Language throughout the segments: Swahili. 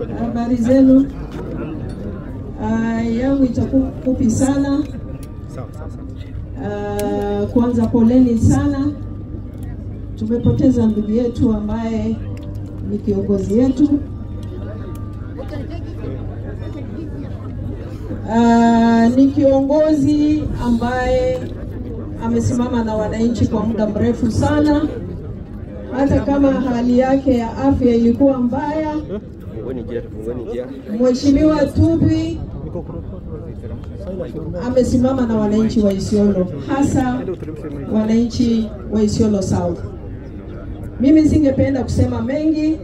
Habari zenu. Yangu itakuwa fupi sana. Kwanza poleni sana. Tumepoteza ndugu yetu ambaye ni kiongozi yetu. Ni kiongozi ambaye amesimama na wananchi kwa muda mrefu sana. Hata kama hali yake ya afya ilikuwa mbaya, Mheshimiwa Tupi amesimama na wananchi wa Isiolo, hasa wananchi wa Isiolo South. Mimi singependa kusema mengi.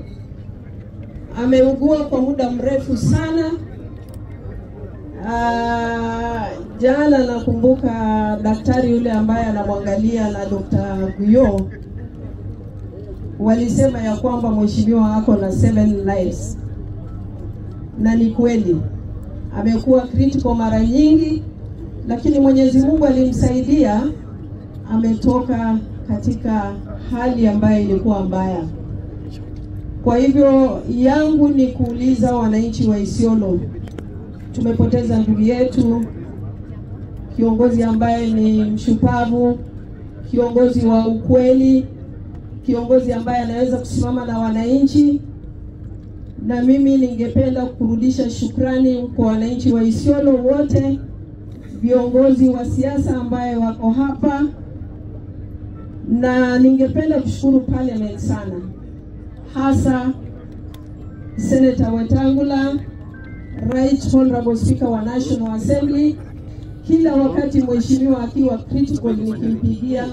Ameugua kwa muda mrefu sana. Jana nakumbuka daktari yule ambaye anamwangalia na Dr. Guyo walisema ya kwamba mheshimiwa ako na 7 lives. Na ni kweli amekuwa critical mara nyingi, lakini Mwenyezi Mungu alimsaidia, ametoka katika hali ambayo ilikuwa mbaya. Kwa hivyo yangu ni kuuliza wananchi wa Isiolo, tumepoteza ndugu yetu, kiongozi ambaye ni mshupavu, kiongozi wa ukweli, kiongozi ambaye anaweza kusimama na wananchi. Na mimi ningependa kurudisha shukrani kwa wananchi wa Isiolo wote, viongozi wa siasa ambaye wako hapa, na ningependa kushukuru parliament sana, hasa Senator Wetangula, Right Honorable Speaker wa National Assembly. Kila wakati mheshimiwa akiwa critical nikimpigia,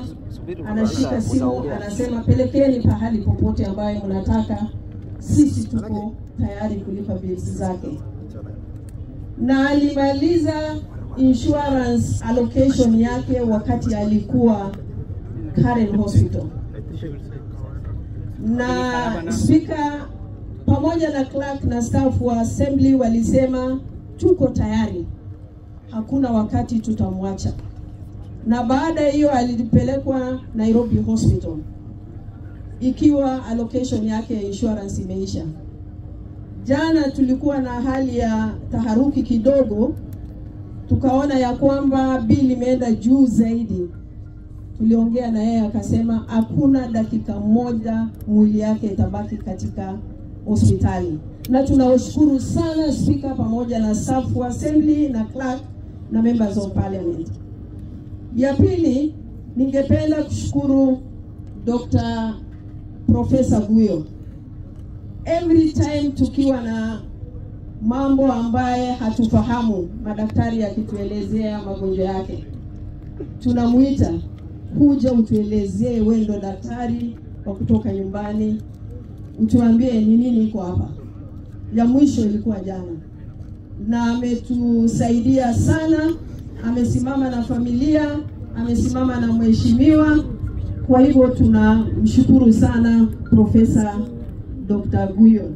anashika simu anasema pelekeni pahali popote ambayo mnataka, sisi tuko tayari kulipa bills zake. Na alimaliza insurance allocation yake wakati alikuwa Karen Hospital. Na speaker pamoja na clerk na staff wa assembly walisema tuko tayari, hakuna wakati tutamwacha. Na baada hiyo alipelekwa Nairobi Hospital ikiwa allocation yake ya insurance imeisha. Jana tulikuwa na hali ya taharuki kidogo, tukaona ya kwamba bili imeenda juu zaidi. Tuliongea na yeye akasema hakuna dakika moja mwili yake itabaki katika hospitali. Na tunawashukuru sana speaker pamoja na staff wa assembly na clerk na members of parliament. Ya pili, ningependa kushukuru Dr. Professor Guyo. Every time tukiwa na mambo ambaye hatufahamu, madaktari akituelezea magonjwa yake, tunamuita kuja utuelezee, wewe ndo daktari wa kutoka nyumbani, utuambie ni nini iko hapa. Ya mwisho ilikuwa jana, na ametusaidia sana, amesimama na familia, amesimama na mheshimiwa. Kwa hivyo tunamshukuru sana Professor Dr. Guyo.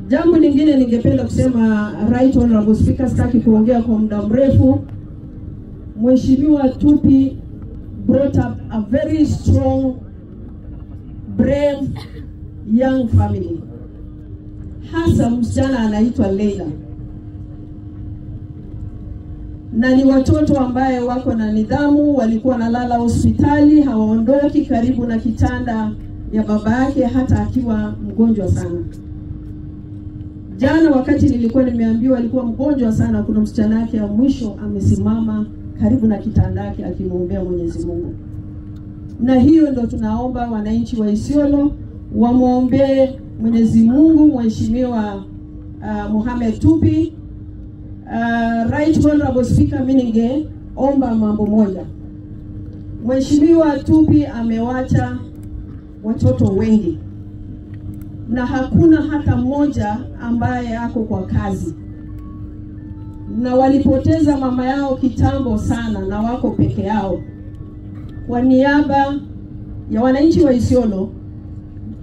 Jambo lingine ningependa kusema, Right Honorable Speaker, sitaki kuongea kwa muda mrefu. Mheshimiwa Tupi brought up a very strong, brave young family. Hasa msichana anaitwa Leila. Na ni watoto ambaye wako na nidhamu, walikuwa nalala hospitali, hawaondoki karibu na kitanda ya baba yake hata akiwa mgonjwa sana. Jana wakati nilikuwa nimeambiwa alikuwa mgonjwa sana, kuna msichana yake ya mwisho amesimama karibu na kitanda yake akimwombea Mwenyezi Mungu. Na hiyo ndo tunaomba wananchi wa Isiolo wamuombee Mwenyezi Mungu Mheshimiwa Mohamed Tupi. Right Honorable Speaker, mimi ningeomba mambo moja. Mheshimiwa Tupi amewacha watoto wengi na hakuna hata mmoja ambaye ako kwa kazi, na walipoteza mama yao kitambo sana na wako peke yao. Kwa niaba ya wananchi wa Isiolo,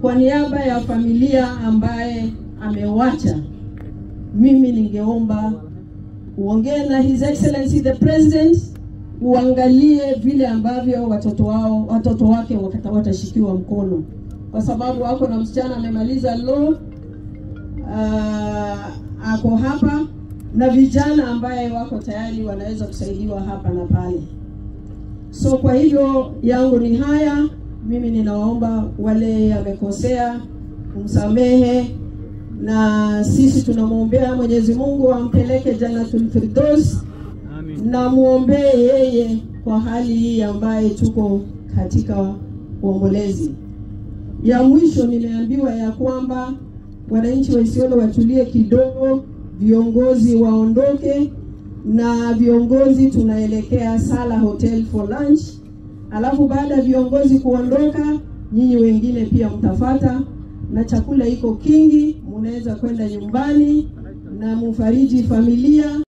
kwa niaba ya familia ambaye amewacha, mimi ningeomba uongee na His Excellency the President, uangalie vile ambavyo watoto wake watashikiwa mkono, kwa sababu wako na msichana amemaliza law, ako hapa, na vijana ambaye wako tayari wanaweza kusaidiwa hapa na pale. So kwa hivyo yangu ni haya. Mimi ninawaomba wale amekosea msamehe, na sisi tunamwombea Mwenyezi Mungu ampeleke Jannatul Firdaus, na muombee yeye kwa hali hii ambaye tuko katika uombolezi. Ya mwisho, nimeambiwa ya kwamba wananchi wa Isiolo watulie kidogo, viongozi waondoke, na viongozi tunaelekea Sala Hotel for lunch. Alafu baada ya viongozi kuondoka, nyinyi wengine pia mtafata, na chakula iko kingi, munaweza kwenda nyumbani na mufariji familia.